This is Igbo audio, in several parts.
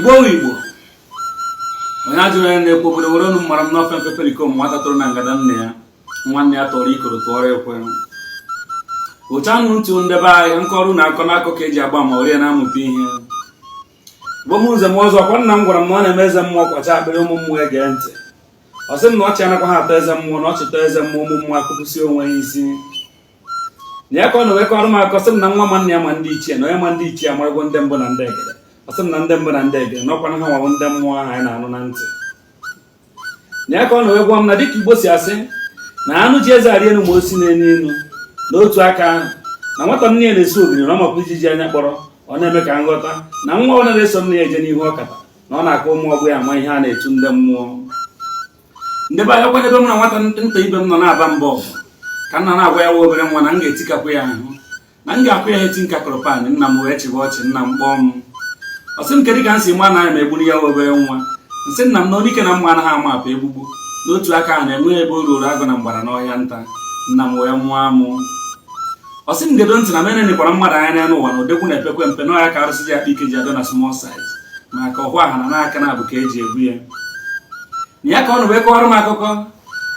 Igbo, Igbo, onye ajụrụ onye na-ekwu obodo were ọnụ mara m n'ofe mfe perikom. Nwata tụrụ na ngada nne ya, nwanne ya tọrọ ikoro tụọrọ ekwe. Ụcha nụ ntị, ndebe ahịa nkọrụ na akọ n'akọ ka eji agba ma were ya na-amụta ihe. Bụ m nze m ọzọ kwa, nna m gwara m na ọ na-eme eze mmụọ kwacha akpịrị, ụmụ mmụọ ege ntị. Ọ sị m na ọchị anakwa ha atọ eze mmụọ, na ọchị tọọ eze mmụọ, ụmụ mmụọ akụpụsị onwe ya isi. Na ya ka ọ na-ewekọrọ m akọ, sị m na nwa ma nna ya ma ndị ichie, na onye ma ndị ichie amaragwo ndị mbụ na ndị egede. Ọ sị m na ndị mbụ na ndị egede na ọkwa na ha nwawo ndị mmụọ ahụ anyị na-anụ na ntị. Na ya ka ọ na-ewe gwa m na dịka Igbo si asị na anụ ji eze arị elu ma osi na-enu inu, n'otu aka ahụ na nwata nne ya na-esi ogiri na ọ makwa ijiji anya kpọrọ. Ọ na-eme ka nghọta na nwa ọ na-eso nne ya eje n'ihu ọkata, na ọ na-akọ ụmụ ọgbọ ya ama ihe a na-etu ndị mmụọ. Ndị be anyị, kwadebe m na nwata nta ibe m nọ na-aba mba ọgụ ka nna na-agwa ya nwa obere nwa na m ga-etikapụ ya ahụ, na m ga-akụ ya eti nka kụrụ pan. Nna m wee chịba ọchị. Nna m kpọọ m, ọ sị m, kedu ka m si ma na anya ma egburu ya nwa obere nwa? Nsị nna m na onye ike na mma anaghị ama apụ egbugbu. N'otu aka ahụ na-enweghị ebe o ruoro agụ na mgbada n'ọhịa nta. Nna m wee mụọ amụ. Ọ sị m gedo ntị na mere nekwara mmadụ anya n'elu ụwa na odegwu na-epekwe mpe n'ọhịa ka arụsị ji akpa ike ji abịa na small size, maka ọhụ aha na n'aka na-abụ ka eji ebu ya. Na ya ka ọ nọ wee kọwara m akụkọ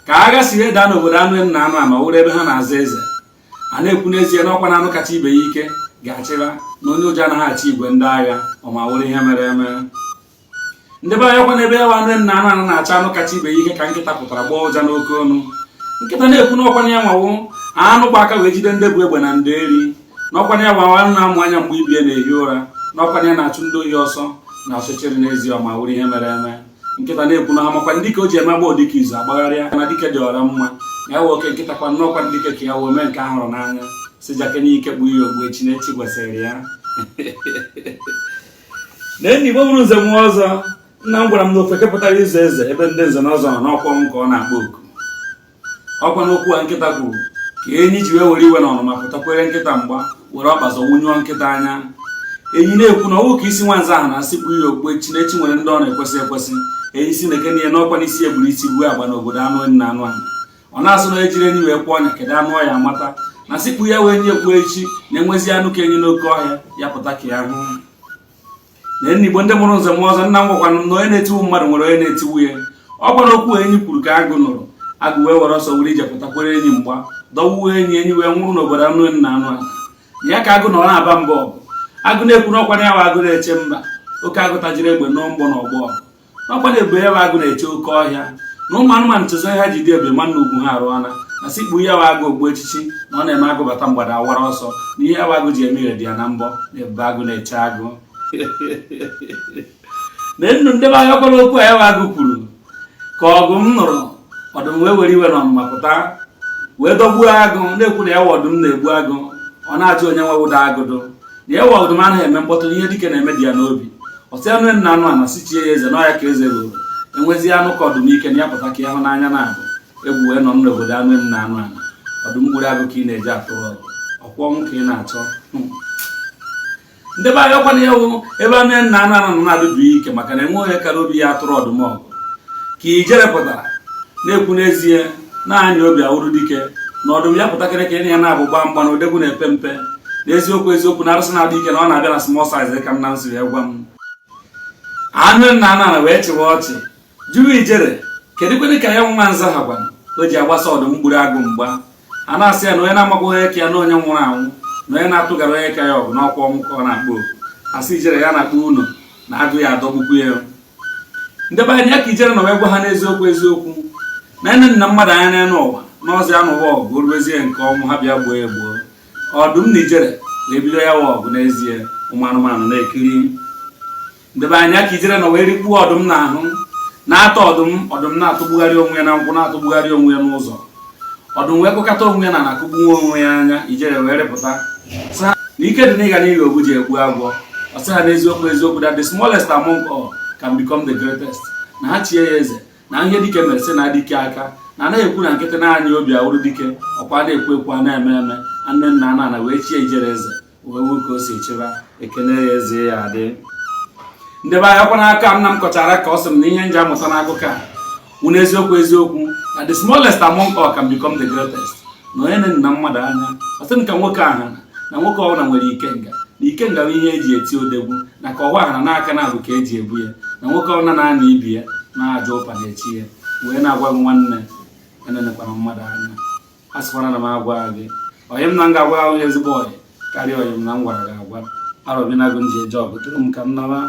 ka agha si wee daa n'obodo anụ na anụ ama wụrụ ebe ha na-aza eze. A na-ekwu n'ezie na ọkwa na anụ kacha ibe ya ike ga-achịba, na onye ụjọ anaghị achị igwe ndị agha. Ọma wụrụ ihe mere eme. Ndị be anyị, ọkwa n'ebe ya anụ na anụ anụ na-achọ anụ kacha ibe ya ike ka nkịta pụtara gbaa ụja n'oke ọnụ. Nkịta na-ekwu n'ọkwa ya nwawo anụ gba aka wee jide ndị bụ egbe na ndị eri, n'ọkwa ya nwawo anụ na-amụ anya mgbe ibie na-ehi ụra, n'ọkwa ya na-achụ ndị ohi ọsọ na ọchịchịrị. N'ezie, ọma wụrụ ihe mere eme. Nkịta na-ekwu na ha makwa ndị ka o ji eme agba dịka izu agbagharịa na dike dị ọra mma na ya nwoke nkịta kwa nnọọkwa dike ka ya wee mee nke ahụrụ n'anya si jake n'ike kpuo ya ogbu echi na echi kwesịrị ya. Na enyi Igbo mụrụ nze mụọ ọzọ, nna m gwara m na ofeke pụtara izu eze ebe ndị nze na ọzọ nọ n'ọkwa ọnwụ ka ọ na-akpọ oku. Ọkwa n'okwu a nkịta kwuru ka enyi ji wee were iwe na ọnụma pụtakwere nkịta mgba, were ọkpa zọwunyụọ nkịta anya. Enyi na-ekwu na ọwụ ka isi nwanze ahụ na-asị kpu ya okpu echi na echi nwere ndị ọ na-ekwesị ekwesị. Enyi si na-eke n'ihe n'ọkwa n'isi egburu isi gbuo agba n'obodo anụ na anụ ahụ. Ọ na-asụ na ejiri enyi wee kwụọ ọnya, kedu anụ ọya amata na sịkpu ya wee nye ekwu echi na enwezi anụ ka enyi n'oke ọhịa ya pụta ka ya hụ. Na enyi Igbo ndị mụrụ nze mụọ ọzọ, nna m gwakwanụ m na onye na-etiwu mmadụ nwere onye na-etiwu ya. Ọ gwara okwu enyi kwuru ka agụ nụrụ. Agụ wee were ọsọ were ije pụtakwere enyi mgba, dọwuo enyi. Enyi wee nwụrụ n'obodo anụ na anụ ala ya ka agụ nọ na-aba mba ọgụ. Agụ na-ekwu n'ọkwa ya wa agụ na-eche mba, oke agụ tajiri egbe nọọ mgbọ n'ọgbọ ọgụ, n'ọkwa na-ebu ya wa agụ na-eche oke ọhịa, na ụmụ anụmanụ chezọ ha ji dị ebe ma nna ugwu ha arụọna na sikpu ya wa agụ ogbu echichi, na ọ na-eme agụ bata mgbada awara ọsọ, na ihe wa agụ ji eme ire dị ya na mbọ, na ebube agụ na-eche agụ. Na nnu ndị be anya kwara okwu a ya wa agụ kwuru ka ọgụ m nụrụ. Ọdụm wee were iwe na ọnụma pụta wee dọgbuo agụ, na-ekwu na ya wa ọdụm na-egbu agụ. Ọ na-ajụ onye nwe ụda agụdụ, na ya wa ọdụm anaghị eme mkpọtụ, na ihe dike na-eme dị ya n'obi. Ọsị anụ na anụ a na sichie ya eze n'ọhịa ka eze ruru enwezi anụ ka ọdụm ike na ya pụta ka ya hụ n'anya na-abụ egwu wee nọ n'obodo anụ na anụ ala. Ọdụm gburu agụ ka ị na-eji atụrụ ọgụ, ọkwa ọnwụ ka ị na-achọ. Ndị be anyị, ọkwa na ewu ebe anụ na anụ anụ nọ na-adụbi ike maka na enwe onye kara obi ya atụrụ ọdụm ọgụ ka ijere pụtara na-ekwu n'ezie na-anya obi awụrụ dike na ọdụm ya pụtakịrị ka ya na-abụ gba mgba na odegwu na-epe mpe. N'eziokwu eziokwu, na arụsị na-adị ike na ọ na-abịa na small size ka nna m siri ya gwa m. Anụ na anụ ala wee chịwa ọchị, jụrụ ijere kedu kwedị ka ya nwa nza ha gwana o ji agbasa ọdụm gburu agụ mgba. A na-asị ya na onye na-amakwa onye ka ya na onye nwụrụ anwụ, na onye na-atụgara onye ka ya ọgụ n'ọkwa ọnwụ ka ọ na-akpọ oku. Asị ijere ya na-akpọ unu na agụ ya adọgbukwu ya. Ndị be anyị, ya ka ijere na wee gwa ha n'eziokwu eziokwu na nne nna mmadụ anya n'elu ụwa n'ọzọ ya n'ụwa ọgụ orubezie nke ọnwụ ha bịa gbuo egbuo. Ọdụm na ijere na-ebido ya wa ọgụ n'ezie, ụmụ anụmanụ na-ekiri. Ndị be anyị, ka ijere nọ wee rikpuo ọdụm n'ahụ na-ata ọdụm. Ọdụm na-atụgbugharị onwe ya na nkwụ, na-atụgbugharị onwe ya n'ụzọ. Ọdụm wee kụkata onwe ya na na-akụgbuwe onwe ya anya. Ijere wee rịpụta sị ha na ike dị n'ịga n'ihi ogbu ji egbu agwọ. Ọ sị ha n'eziokwu eziokwu that the smallest among all can become the greatest, na ha chie ya eze, na ihe dike mere sị na dike aka na anaghị ekwu na nkịtị na-anya obi awụrụ dike. Ọkwa na-ekwu ekwu a na-eme eme. Nne nna ana ana wee chie ijere eze, wee wu ka o si echeba ekene ya eze ya adị. Ndị be anyị, ọkwa n'aka nna m kọchara ka ọ sị m na ihe nji amụta n'akụkọ a wụ n'eziokwu eziokwu na the smallest among all can become the greatest, na onye na mmadụ anya. Ọ sị m ka nwoke ahụ na nwoke ọbụla nwere ike nga Na ikenga bụ ihe eji eti odegwu, na ka ọwa na n'aka na-abụ ka eji ebu ya, na nwoke ọna na-ana ibi ya na-aja ụpa na-echi ya. Wee na-agwa gị, nwanne, enenekwana mmadụ anya. A sịkwana na m agwa gị, ọyị m, na m ga-agwa ahụ ezigbo ọyị karịa ọyị m na m gwara gị agwa. Arọbinagụ m ji eje ọgụ tụrụ m ka m naba.